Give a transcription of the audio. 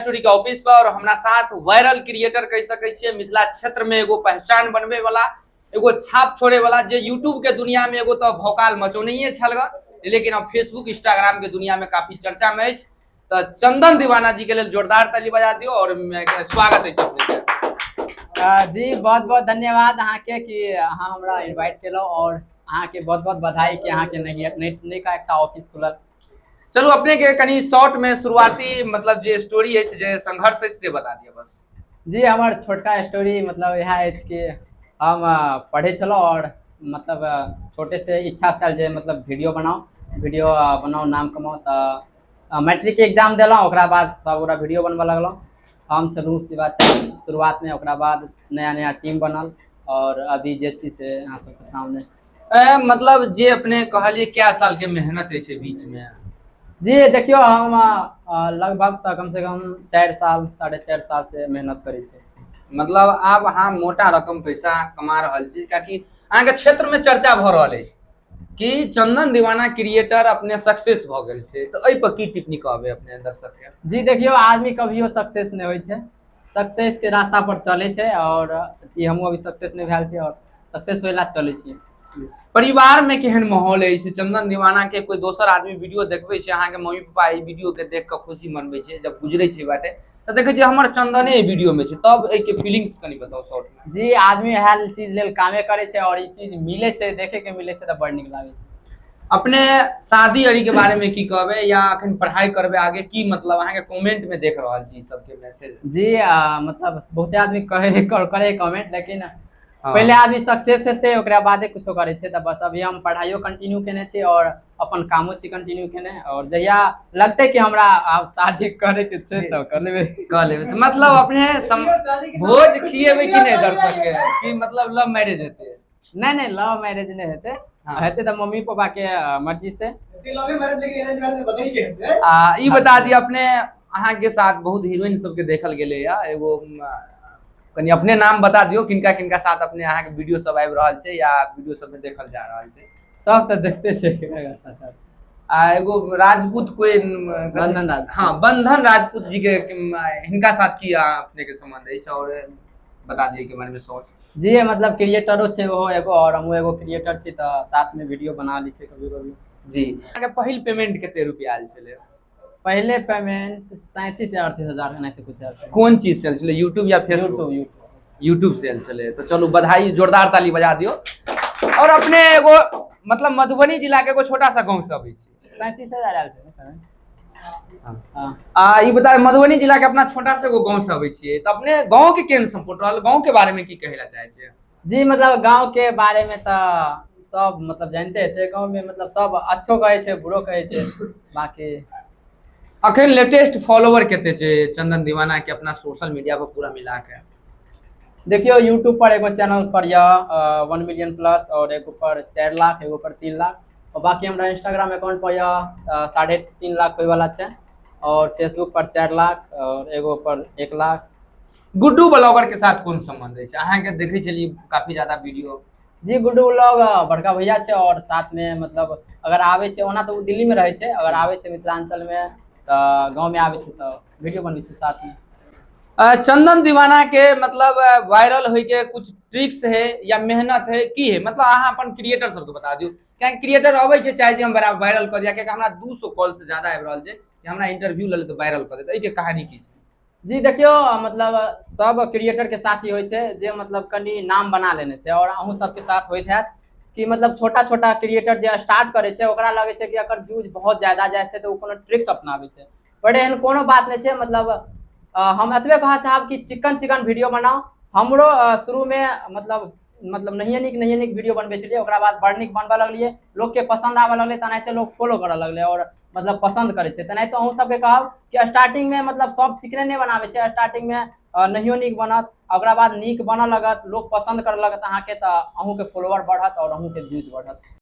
Studio के office पर और हमरा साथ वायरल क्रिएटर कह सकै छियै, मिथिला क्षेत्र में एगो पहचान बनबे वाला, एगो छाप छोड़े वाला, जे यूट्यूब के दुनिया में एगो तो भौकाल मचौनैये छल ग, लेकिन अब फेसबुक इंस्टाग्राम के दुनिया में काफी चर्चा में अछि। तो चंदन दीवाना जी के लेल जोरदार ताली बजा दियो और स्वागत अछि अपने के। जी बहुत बहुत धन्यवाद अहाँके कि अहाँ हमरा इन्वाइट केलहुँ और अहाँके बहुत बहुत बधाई कि अहाँके नयका एकटा ऑफिस खुलल। चलू अपने के कनी शॉर्ट में शुरुआती मतलब जे स्टोरी अछि, जे संघर्ष अछि, से बता दिअ बस। जी हमर छोटका स्टोरी मतलब इएह अछि कि हम पढ़ै छलहुँ और मतलब छोटे से इच्छा छल जे मतलब वीडियो बनाउ, वीडियो बनाउ, नाम कमाउ। तऽ मैट्रिक के एग्जाम देलहुँ, ओकरा बाद सब गोटा वीडियो बनबऽ लगलहुँ। हम छलहुँ, शिवा छल शुरुआतमे, ओकरा बाद नया नया टीम बनल और अभी जे छी से अहाँ सबके सामने। मतलब जे अपने कहलिए कै साल के मेहनत अछि बीच में? जी देखियो हम लगभग तऽ कम से कम 4 साल 4.5 साल से मेहनत करै छी। मतलब आब अहाँ मोटा रकम पैसा कमा रहल छी, कियाकि अहाँके क्षेत्र में चर्चा भऽ रहल अछि कि चंदन दीवाना क्रिएटर अपने सक्सेस भऽ गेल छै, तऽ एहि पर की टिप्पणी कहबै अपने दर्शक के? जी देखियो आदमी कभियो सक्सेस नहि होइ छै, सक्सेस के रास्ता पर चलै छै और जी हमहूँ अभी सक्सेस नहि भेल छी और सक्सेस होय ला चलै छी। परिवार में केहन माहौल अछि चंदन दीवाना के? कोई दोसर आदमी वीडियो देखबै छै, अहाँके मम्मी पापा ई वीडियो के देख कऽ खुशी मनबै छै? जब गुजरै छै बाटे तऽ देखै छै हमर चंदने एहि वीडियो में छै, तब एहिके फीलिंग्स कनि बताउ शॉर्ट में। जी आदमी इएह चीज लेल कामे करै छै और ई चीज मिलै छै, देखे के मिलै छै तऽ बड़ नीक लागै छै। अपने शादी अरी के बारे में की कहबै, या अखन पढ़ाई करबै आगे की, मतलब अहाँके कमेंट में देख रहल छी सबके मैसेज? जी मतलब बहुते आदमी कहे करे कमेंट, लेकिन पहिले आदमी सक्सेस हेतै ओकरा बादे कुछो करै छै। तऽ बस अभी हम पढ़ाइयो कंटिन्यू केने छी और अपन कामो छी कंटिन्यू केने, और जहिया लगतै कि हमरा आब शादी करे के छै तऽ कर लेबै। कऽ लेबै। तऽ मतलब अपने भोज खिएबै कि नहि दर्शक के, कि मतलब लव मैरिज हेतै? नहि नहि, लव मैरिज नहि हेतै। हेतै तऽ मम्मी पापा के मर्जी से। आ ई बता दिअ अपने, अहाँके साथ बहुत हीरोइन सबके देखल गेलैया, एगो कनि अपने नाम बता दियौ, किनका किनका साथ अपने अहाँके वीडियो सब आबि रहल छै या वीडियो सब में देखल जा रहल छै? सब तऽ देखते छै। आ एगो राजपूत कोई बंधन राजपूत। हाँ, बंधन राजपूत जी के हिनका साथ की अपने के संबंध अछि और बता दिए के बारे में शॉर्ट। जी मतलब क्रिएटरो छै ओहो एगो और हमहूँ एगो क्रिएटर छी, तऽ साथ में वीडियो बना लै छियै कभी कभी। जी अहाँके पहिल पेमेंट कते रुपया आयल छलै? पहले पेमेंट 37 या 38 हजार एनाहिते कुछ आयल छलै। कोन चीज से आयल छलै, यूट्यूब या फेसबुक? YouTube, YouTube. यूट्यूब से आयल छलै। तऽ चलू बधाई, जोरदार ताली बजा दियौ। और अपने एगो मतलब मधुबनी जिला के एगो छोटा सा गांव से अबै छी। 37 हजार आयल छलै पेमेंट। हाँ। आ ई बता, मधुबनी जिला के अपना छोटा सा एगो गांव से अबै छियै, तऽ अपने गांव के केहन सपोर्ट रहल, गांव के बारे में की कहै ला चाहै छियै? जी मतलब गांव के बारे में तऽ सब मतलब जानते हेतै, गांव में मतलब सब अच्छो कहै छै, बुरो कहै छै, बाकी अखन लेटेस्ट फॉलोवर कते छै चंदन दीवाना के अपना सोशल मीडिया पर पूरा मिला के? देखियौ यूट्यूब पर एगो चैनल पर यऽ 1 मिलियन प्लस और एगो पर 4 लाख, एगो पर 3 लाख, और बाकी हमरा इंस्टाग्राम अकाउंट पर यऽ 3.5 लाख होइवला छै, और फेसबुक पर 4 लाख और एगो पर 1 लाख। गुड्डू ब्लॉगर के साथ कोन संबंध अछि? अहाँके देखै छलियै काफी ज्यादा वीडियो। जी गुड्डू ब्लॉग बड़का भैया छै और साथ में मतलब अगर आबै छै, ओना तऽ ओ दिल्ली में रहै छै, अगर आबै छै मिथिलांचल में तऽ गाँव में आबै छै तऽ वीडियो बनबै छै साथ में। चंदन दीवाना के मतलब वायरल होय के कुछ ट्रिक्स है या मेहनत है की है, मतलब अहाँ अपन क्रिएटर सबके बता दियौ, कियाकि क्रिएटर अबै छै चाहे जे हम बड़ा वायरल कऽ दिया, कियाकि हमरा 200 कॉल से ज्यादा आबि रहल छै कि हमरा इंटरव्यू लऽ ले तऽ वायरल कऽ देत, एहिके कहानी की छै? जी देखियौ मतलब सब क्रिएटर के साथ ही होइ छै जे मतलब कनि नाम बना लेने छै, और अहूँ सबके साथ होइत हैत कि मतलब छोटा छोटा क्रिएटर जे स्टार्ट करै छै ओकरा लगै छै कि एकर व्यूज बहुत ज्यादा जाइ छै तऽ ओ कोनो ट्रिक्स अपनाबै छै, बट एहन कोनो बात नहि छै। मतलब हम एतबे कहऽ चाहब कि चिकन चिकन वीडियो बनाउ। हमरो शुरूमे मतलब नहिये नीक वीडियो बनबै छलियै, ओकरा बाद बड़ नीक बनबऽ लगलियै, लोकके पसन्द आबऽ लगलै, तेनाहिते लोक फॉलो करऽ लगलै और मतलब पसन्द करै छै। तेनाहिते अहूँ सबके कहब कि स्टार्टिंगमे मतलब सब चिकने नहि बनाबै छै, स्टार्टिंगमे नहियो नीक बनत, ओकरा बाद नीक बनऽ लगत, लोक पसन्द करऽ लगत अहाँके, तऽ अहूँके फॉलोअर बढ़त और अहूँके व्यूज बढ़त।